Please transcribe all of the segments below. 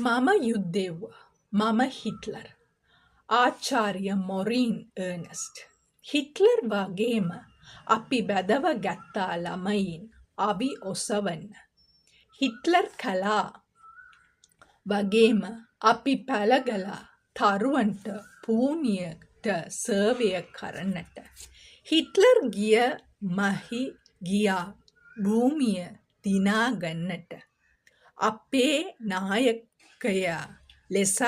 මම යුදෙව්වා. මම හිට්ලර්. ආචාර්ය මොරීන් අර්නස්ට්. හිට්ලර් වගේම අපි බැදව ගත්තා ළමයින් අවි ඔසවන්න. හිට්ලර් කළා වගේම අපි පැළගලා තරුවන්ට භූමියට සේවය කරන්නට. හිට්ලර් ගිය මහි ගියා භූමිය දිනා ගන්නට. අපේ නායකයා ලෙස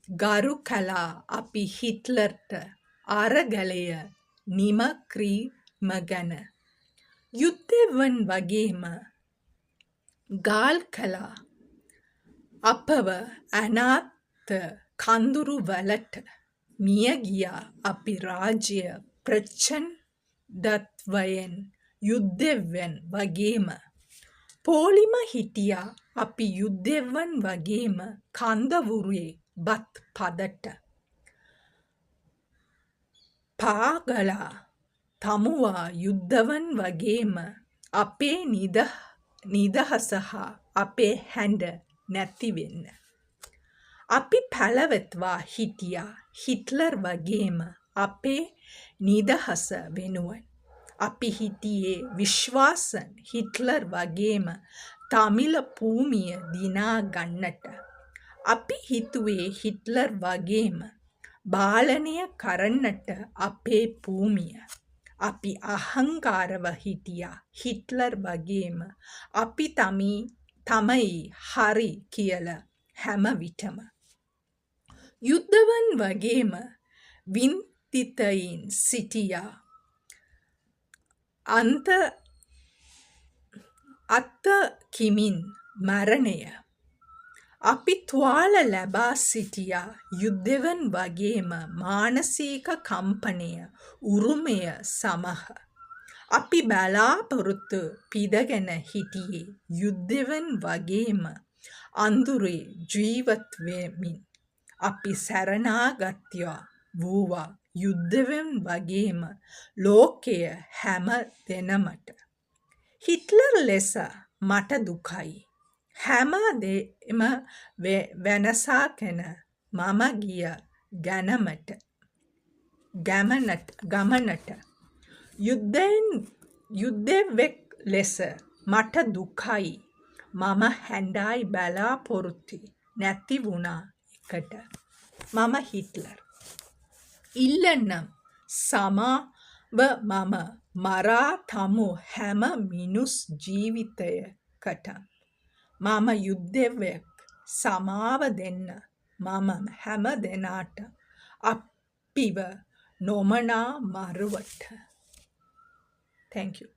ගරු කළා අපි හිට්ලර්ට අරගලය නිම කිරීම ගැන. යුදෙව්වන් වගේම ගාල් කළා අපව අනාථ කඳවුරු වලට. මිය ගියා අපි රාජ්‍ය ප්‍රචණ්ඩත්වයෙන් යුදෙව්වන් වගේම. පොලිම හිටියා අපි යුදෙව්වන් වගේම කඳවුරේ බත් පදට. පාගලා තමුවා යුදෙව්වන් වගේම අපේ නිදහස හා අපේ හැඬ නැති වෙන්න. අපි පැලවෙත්වා හිටියා හිට්ලර් වගේම අපේ නිදහස වෙනුවෙන්. අපි හිටියේ විශ්වාසෙන් හිට්ලර් වගේම තමිල භූමිය දිනා ගන්නට. අපි හිතුවේ හිට්ලර් වගේම පාලනය කරන්නට අපේ භූමිය. අපි අහංකාරව හිටියා හිට්ලර් වගේම අපි තමයි හරි කියලා හැම විටම. යුදෙව්වන් වගේම වින්තිතයින් සිටියා අත්දකිමින් මරණය. අපි තුවාල ලැබා සිටියා යුදෙව්වන් වගේම මානසික කම්පනය උරුමය සමග. අපි බලාපොරොත්තු පිදගෙන හිටියේ යුදෙව්වන් වගේම අඳුරේ ජීවත් වෙමින්. අපි සරණාගතයෝ වූවා යුදෙව්වන් වගේම ලෝකය හැම දෙනමට. හිට්ලර් ලෙස මට දුකයි. හැම දේම වෙනසාගෙන මම ගිය ගමනට. යුදෙව්වෙක් ලෙස මට දුකයි. මම හැඬයි බලාපොරොත්තු නැති වුණ එකට. මම හිට්ලර්. ඉල්ලන්නම් සමාව මම මරා දමු හැම මිනිස් ජීවිතයකටම. මම යුදෙව්වෙක්. සමාව දෙන්න මම හැම දෙනාට අපිව නොමනා මරුවට. Thank you.